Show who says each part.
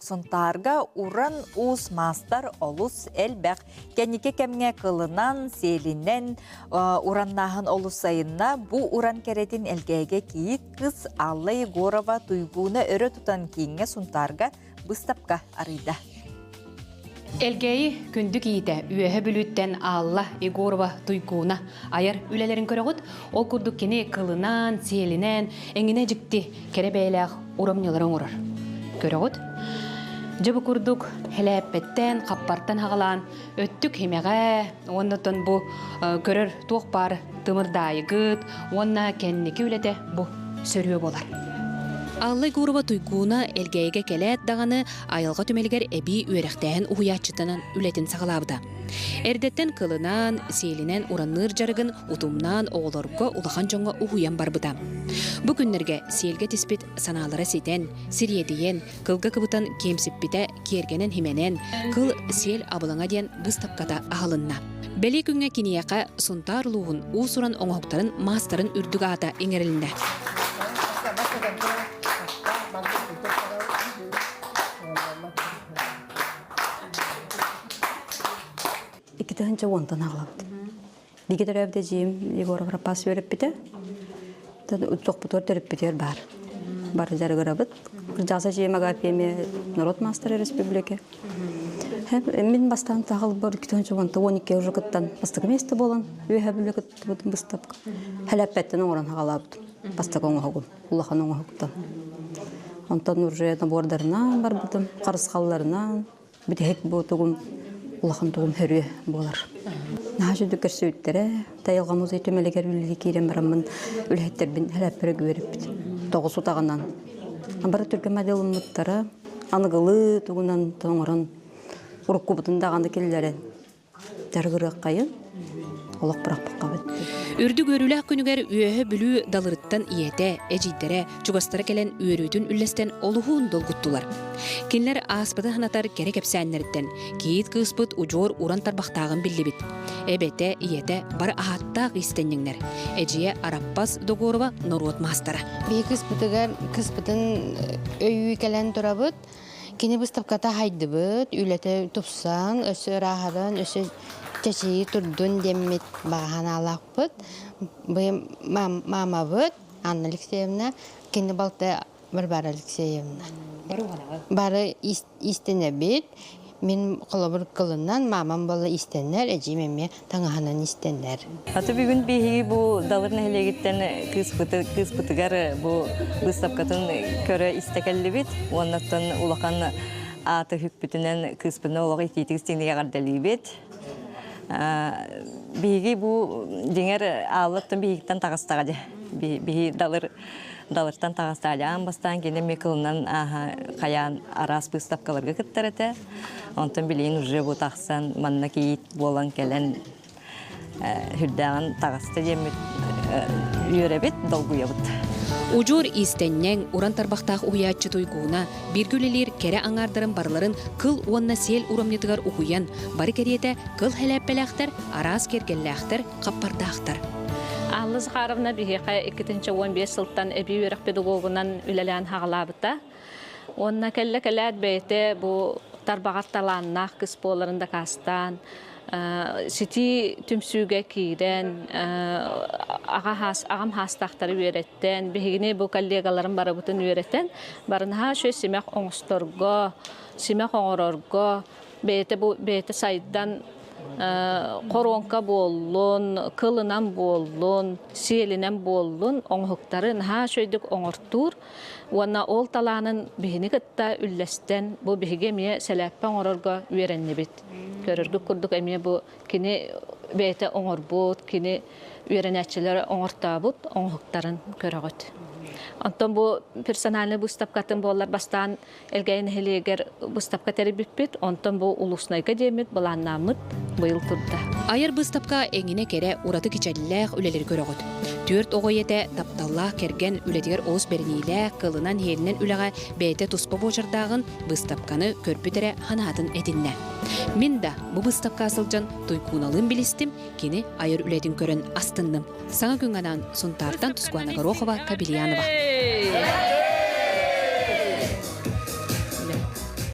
Speaker 1: Сунтаарга уран уус маастар олус элбэх. Кэнники кэмҥэ кылынан, сиэлинэн ураннааһын олус сайынна. Бу уран кэрэтин Элгээйгэ кийиит кыыс Алла Егорова Туйгууна өрө тутан кииҥҥэ Сунтаарга быыстапка арыйда.
Speaker 2: Элгээйи күндү кийиитэ Үөһэ Бүлүүттэн Алла Егорова Туйгууна айар үлэлэрин көрөҕүт. Ол курдук кини кылынан, сиэлинэн, эҥинэ дьикти кэрэ бэйэлээх урамньылары оҥорор. Көрөҕүт? Дьэ бу курдук хэлээппэттэн, хаппартан хаҕалаан өттүк химэҕэ уонна оттон бу көрөр туох баар тымырдаайыгыт уонна кэнники үлэтэ бу сөрүө буолар. Алла Егорова Туйгууна Элгээйигэ кэлээт даҕаны айылҕа түмэлигэр эбии үөрэхтээһин уһуйааччытынан үлэтин саҕалаабыта. Эрдэттэн кылынан, сиэлинэн уранныыр дьарыгын утумнаан оҕолорго улахан дьоҥҥо уһуйан барбыта. Бу күннэргэ сиэлгэ тиспит санаалара ситэн, сириэдийэн, кылга кыбытан киэмсиппитэ киэргэнэн-химэнэн, кыл сиэл абылаҥа диэн быыстапката аһылынна. Бэлиэ күҥҥэ киниэхэ Сунтаар улууһун уус-уран оҥоһуктарын маастарын үрдүк аата иҥэрилиннэ.
Speaker 3: Икки уонтан аҕалабыт. Бигэ төрөөбүт эдьиийим Егоров Рапас үөрэппитэ. Тохпутугар төрөппүтүгэр баар. Бары дьарыгырабыт. Кырдьаҕас эдьиийим Агафья эмиэ народ маастара республика. Мин бастаан таҕылбар 2012 уже кыттан бастакы миэстэ буолан үөһэ бүлэ кыттыбытым быыстапка. Хэлэппэттэн оҥорон хаҕалаабытым. Бастакы оҥоһугум, улахан оҥоһуктан. Онтон уже набордарынан барбытым, харысхалларынан, бүтэһик бу тугум улахан тугум хөрүө буолар. Наһаа сүдү көрсүбүттэрэ. Тайылҕа музей түмэлигэр үлэлии киирэн бараммын үлэһиттэрбин хэлэппэрэ үөрэппит. Тоҕус утаҕынан. Бары түргэн моделыммыттара. Аныгылыы тугунан тоҥорон уруккубутун даҕаны киллэрэн дьарыгырыаххайын олох бырахпаккабыт.
Speaker 2: Үрдүк үөрүүлээх күнүгэр Үөһэ Бүлүү далырыттан ийэтэ, эдьиийдэрэ, чугастара кэлэн үөрүүтүн үллэстэн олуһун долгуттулар. Кинилэр ааспыты санатар кэрэ кэпсээннэриттэн кийиит кыыспыт удьуор уран тарбахтааҕын биллибит. Эбэтэ, ийэтэ бары аһааттаах иистэнньэҥнэр. Эдьиийэ Араппас Догорова норуот маастара.
Speaker 4: Биһи кыыспытыгар кыыспытын өйүү кэлэн турабыт. Кини быыстапката хайдыбыт, үлэтэ тупсан, өссө ырааһыран, өссө чэчирии турдун диэммит баҕа санаалаахпыт. Быйыл мамабыт Анна Алексеевна, кини балта Варвара Алексеевна. Бары иистэнэбит. Мин холобур кылынан, мамам буолла иистэнэр, эдьиийим эмиэ таҥаһынан истэнэр.
Speaker 5: Аты бүгүн биһиги бу Далыр нэһилиэгиттэн кыыспыты, кыыспытыгар бу быыстапкатын көрө истэ кэллибит. Уоннаттан улахан ааты хүкпүтүнэн кыыспытын олох итиитик истиҥник эҕэрдэлиибит. Биһиги бу дьиҥэр ааллаттан биһигиттэн таҕыстаҕа дьэ. Биһи Далыр Далыртан таҕыстаҕа аан бастаан кини эмиэ кылынан хайаан араас быыстапкаларга кыттар этэ. Онтон билигин уже бу тахсан манна кийиит буолан кэлэн сүрдээҕин таҕыста диэммит үөрэбит, долгуйабыт.
Speaker 2: Удьуор иистэнньэҥ, уран тарбахтаах уһуйааччы Туйгууна бииргэ үлэлиир кэрэ аҥаардарын барыларын кыл уонна сиэл урамньытыгар уһуйан, бары кэриэтэ кыл хэлээппэлээхтэр, араас киэргэллээхтэр, хаппардаахтар.
Speaker 6: Алла Захаровна биһиэхэ 2015 сылтан эбии үөрэх педагогунан үлэлээн хаҕалаабыта. Уонна кэллэ кэлээт бэйэтэ бу тарбаҕар талааннаах кыс буоларын дакаастаан, ситии түмсүүгэ киирэн, аҕам хаастаахтары үөрэттэн, биһигини бу коллегаларым барыбытын үөрэтэн, барынаһаа үчүгэй симэх оҥосторго, симэх оҥорорго, бэйэтэ бу бэйэтэ сайдан хоруоҥка буоллун, кылынан буоллун, сиэлинэн буоллун оҥоһуктары наһаа үчүгэйдик оҥортуур уонна ол талаанын биһини кытта үллэстэн бу биһиги эмиэ сэлээппэ оҥорорго үөрэннибит. Көрөргүт курдук эмиэ бу кини бэйэтэ оҥорбут, кини үөрэнээччилэрэ оҥортообут оҥоһуктарын көрөҕүт. Онтон бу персональнай быыстапкатын буоллар бастаан Элгээйи нэһилиэгэр быыстапка тэрийбиппит, онтон бу улуснайга диэммит былааннааммыт быйыл турда.
Speaker 2: Айар быыстапка эҥинэ кэрэ, ураты кичэллээх үлэлэри көрөҕүт. Түөрт оҕо ийэтэ, тапталлаах кэргэн үлэтигэр олус бэриниилээх, кылынан-иһиэринэн үлэҕэ бэйэтэ туспа буочардааҕын быыстапканы көрбүт эрэ санаатын этиннэ. Мин да бу быыстапка сылдьан Туйкууналыын билистим, кини айар үлэтин көрөн астынным. Саҥа күҥҥэ анаан Сунтаартан Тускуана Горохова, Кабельянова.